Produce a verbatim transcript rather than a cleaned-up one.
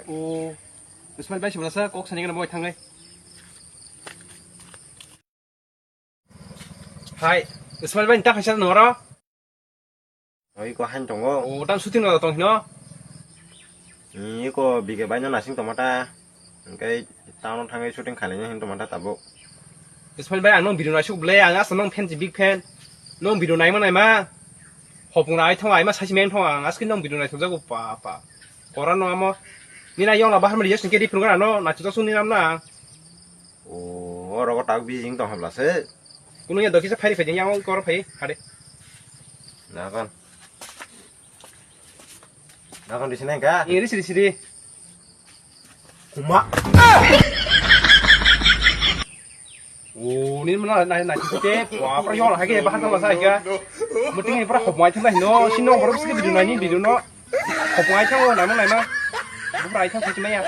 O, Ismail bai sibla sa kok sani gana boy thangai. Hai, Ismail bai ta khaisa noro. Oi ko han tongo. O, tam shooting no tong hino. Ni ko bige bai no nasing tomata. Engkai town thangwi shooting khalai hin tomata tabo. Ismail bai ang nong video naisuk ble, ang asa nong fan si big fan. Nong video naima naima. Hopung rai thong aima saisi meng thong ang aski nong video naisuk jago pa pa. Kora no amo. Nina yong la bahar mari yasni kedi phunukna no, na chuta suni nam na. O, oro ko tak bijing tong habla se. Kunu ya dokisa phari phai yang kor phai hade. Na kon. Na kon di sini ka? Iri siri siri. Kuma. O, ni mana na na chite. Wa pra yong la hage bahar tong la sa ga. Muting ni pra hop mai thang no, sino borok sike video nai ni video no. Khopung ai thango, naimang naimang. Buphra ai thang khachi maya.